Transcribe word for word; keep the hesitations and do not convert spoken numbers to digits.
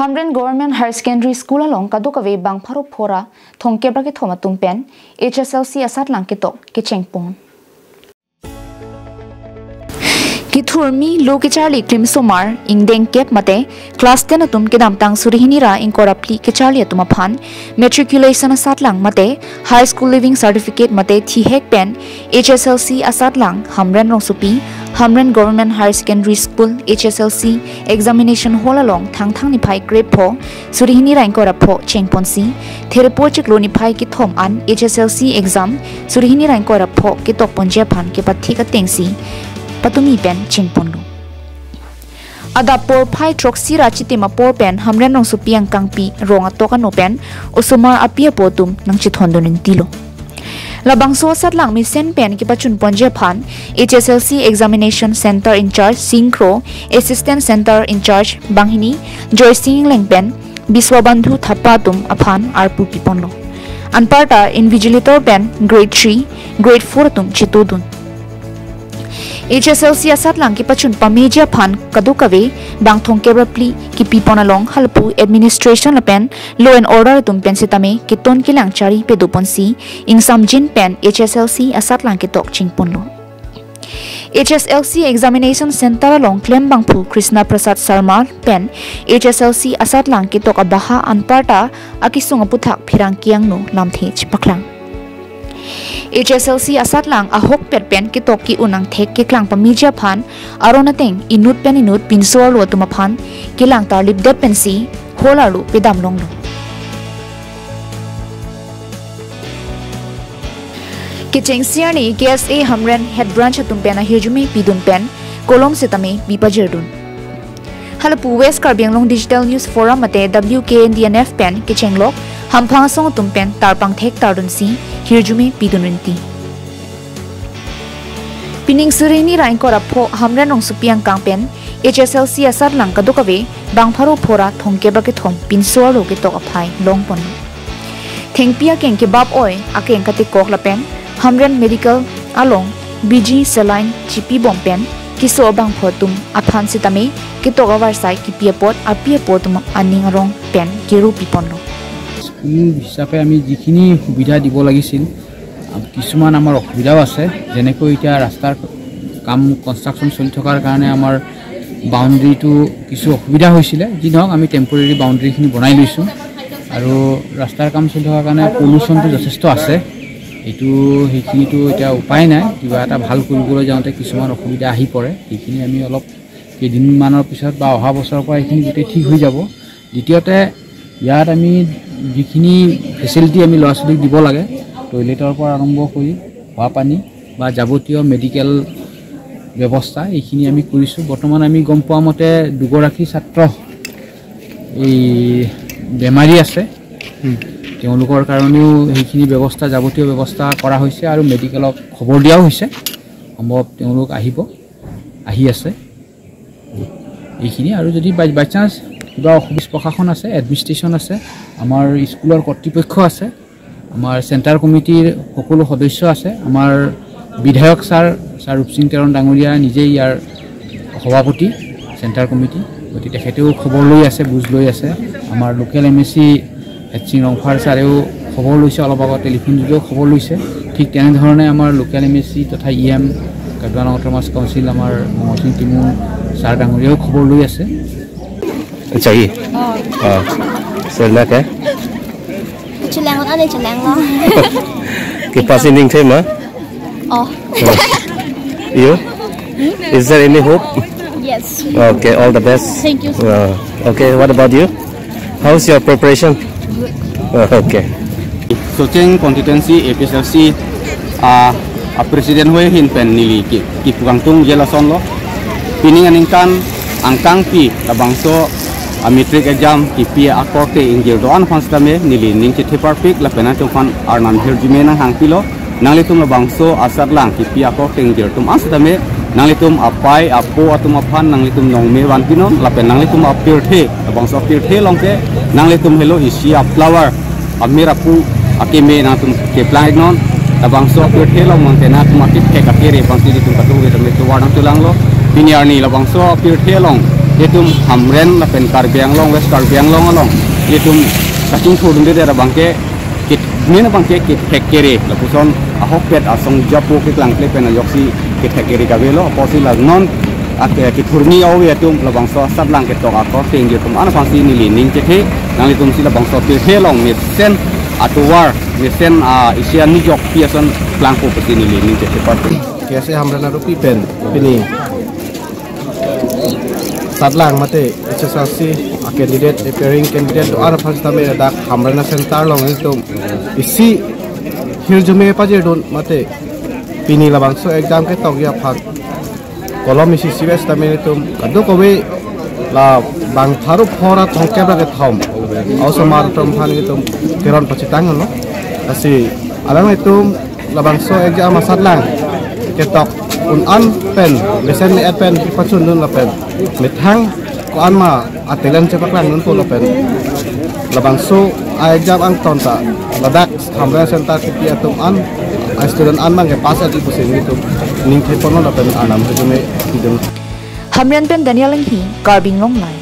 Hamren Government Higher Secondary School along kadokave bang pharo phora thomkep ra kethom atum pen H S L C asatlang ketok kechengpon. Kethurmi lo kecharli klimsomar ingdeng kep mate class ten atum kedamtang suri hini ra ingkoi ra phli kecharli atum aphan matriculation asatlang mate high school leaving certificate mate thihek pen H S L C asatlang Hamren Rongsopi, Hamren Government Higher Secondary School H S L C examination hall along Thangthang niphai krepho suri hini ra ingkoi ra pho chengponsi, Therepo chiklo niphai kethom an H S L C exam suri hini ra ingkoi ra pho ketokponji aphan kepathik atengsi patumi pen chengponlo. Adap porphai throksi ra chitim apor pen Hamren Rongsopi angkangpi rong atok ano pen osomar api apo atum nangchethondun intilo. Labangso asatlang mesen pen kepachunponji aphan H S L C Examination Center in-charge Singkro, Assistant Center in-charge banghini Joysing Engleng pen Biswabandhu Thapa atum aphan arpu piponlo. Anparta invigilator pen grade three, grade four atum chetodun. H S L C asatlang kepachun pameji aphan kadokave bang thomkep ra phli kepipon along halapu administration lapen law and order atum pen sitame keton kelang chari pedoponsi ingsamjin pen H S L C asatlang ketok chengponlo. H S L C Examination Center along klembangphu Krishna Prasad Sharma pen H S L C asatlang ketok abaha anparta akesung aputhak pherangke angno lamthe chepaklang. H S L C asatlang ahokpet pen ketok ke-un angthek keklang pameji aphan aron ateng inut pen inut pinso arlo atum aphan kelang tarlipdet pensi hall arlo pedam longlo. Kechengsi arni K S A Hamren Head Branch atum pen ahirjume pidun pen kolom sitame bipajirdun. Halapu West Karbi Anglong Digital News Forum mate W K N D N F pen kechenglok hamphang asong atum pen tarpangthek tardunsi hirjume pidun rinti. Pining suri hini ra ingkoi ra pho Hamren Rongsopi angkang pen H S L C asatlang kadokave bang pharo phora thomkep ra kethom pinso arlo ketok aphai longpon. Thengpi akeng kebap oi akeng katekok lapen Hamren Medical along B G saline chipibom pen keso abangphu atum aphan sitame ketok avarsai kipi apot api apo atum aning arong pen keru piponlo. School হিচাপে আমি যিখিনি সুবিধা দিব লাগিছিল, আ, কিছুমান আমাৰ অসুবিধাও আছে। যেনেকৈ এতিয়া ৰাস্তাৰ কাম, কনষ্ট্ৰাকশ্যন চলি থকাৰ কাৰণে আমাৰ বাউণ্ডেৰীটো কিছু অসুবিধা হৈছিলে। যি নহওক, আমি টেম্পৰেৰী বাউণ্ডেৰীখিনি বনাই লৈছোঁ আৰু ৰাস্তাৰ কাম চলি থকাৰ কাৰণে পলিউশ্যনটো যথেষ্ট আছে। এইটো, সেইখিনিতো এতিয়া উপায় নাই, কিবা এটা ভাল কৰিবলৈ যাওঁতে কিছুমান অসুবিধা আহি পৰে। সেইখিনি আমি অলপ কেইদিনমানৰ পিছত বা অহা বছৰৰ পৰা এইখিনি গোটেই ঠিক হৈ যাব। দ্বিতীয়তে, ইয়াত আমি যিখিনি ফেচিলিটি আমি ল'ৰা ছোৱালীক দিব লাগে, টয়লেটৰ পৰা আৰম্ভ কৰি খোৱা পানী বা যাৱতীয় মেডিকেল ব্যৱস্থা, এইখিনি আমি কৰিছোঁ। বৰ্তমান আমি গম পোৱা মতে দুগৰাকী ছাত্ৰ এই বেমাৰী আছে। হুম। তেওঁলোকৰ কাৰণেও সেইখিনি ব্যৱস্থা, যাৱতীয় ব্যৱস্থা কৰা হৈছে আৰু মেডিকেলক খবৰ দিয়াও হৈছে। সম্ভৱ তেওঁলোক আহিব, আহি আছে। এইখিনি। আৰু যদি বাই, বাই চান্স কিবা অসুবিধা, প্ৰশাসন আছে, এডমিনিষ্ট্ৰেশ্যন আছে, আমাৰ স্কুলৰ কৰ্তৃপক্ষ আছে, আমাৰ চেণ্টাৰ কমিটিৰ সকলো সদস্য আছে, আমাৰ বিধায়ক ছাৰ, ছাৰ ৰূপসিং তেৰণ ডাঙৰীয়া নিজেই ইয়াৰ সভাপতি চেণ্টাৰ কমিটি, গতিকে তেখেতেও খবৰ লৈ আছে, বুজ লৈ আছে। আমাৰ লোকেল এম এ চি হেডচিং ৰংফাৰ ছাৰেও খবৰ লৈছে, অলপ আগত টেলিফোন যোগেও খবৰ লৈছে। ঠিক তেনেধৰণে আমাৰ লোকেল এম এ চি তথা E M, Karbi Anglong autonomous council, আমাৰ মঙলসিং টিমু ছাৰ ডাঙৰীয়াও খবৰ লৈ আছে। चाहिए? हाँ। हाँ। Sir, na kya? Chelang lo, ane chelang lo. Kipas ining the ma? Oh. You? Is there any hope? Yes. Okay, all the best. Thank you, sir. Uh, okay, what about you? How's your preparation? Uh, okay. Socheng constituency A P S L C, ah, a president hoi ahin pen neli ke, kepu kangtung je lasonlo. Pining aningkan angkangpi labangso a matric exam kipi akorte ingjir do-an aphan sitame neli ning chethe parpik lapen atum aphan arnam hirjume nanghangpilo. Nanglitum labangso asatlang kipi akorte ingjir atum an sitame nanglitum apai apo atum aphan nanglitum nongme vanpinon lapen nanglitum apirthe, labangso apirthe along ke nanglitum helo isi a flower, amir apu akeme nangtum keplang iknon. Labangso apirthe along mangke nangtum akithek akere abang si nelitum kadokave tame tovar nangchelanglo. Pini arni labangso apirthe along Itum Hamren lapen Karbi Anglong, West Karbi Anglong along itum kachingthurdunde abangke kit, main abangke kethek kere lapuson ahokpet asong japo keklangkle pen ajoksi kethek kere kavelo. Apotsi la non ak-, kethurmi ave atum labangso asatlang ketok akorte ingjir atum an aphansi neli ning chethe. Nanglitumsi labangso pirthe along mesen atovar, mesen a isi anijokpi ason klangpo pusi neli ning chethe parti. K S A Hamren arupi pen pini satlang mate H S R C a candidate, appearing candidate do-an aphan sitame dak Hamren a center along itum isi hirjume pajirdun mate pini labangso exam ketokji aphan kolom isi sives tame itum kadokave la bang pharo phora tongkep ra kethom a-osomar atum aphan itum keron pachitanglo. Lasi alanglitum labangso exam asatlang ketok un-an pen mesen me-et pen kepachundun lapen methang ko-an ma a talent chepaklangdunpo lapen labangso a exam angton ta ladak Hamren center kipi atum an a student an abangke pass adi pusi nelitum ningtheponlo lapen arnam resume idung. Hamren pen Daniel Enghi, Karbi Anglong Live.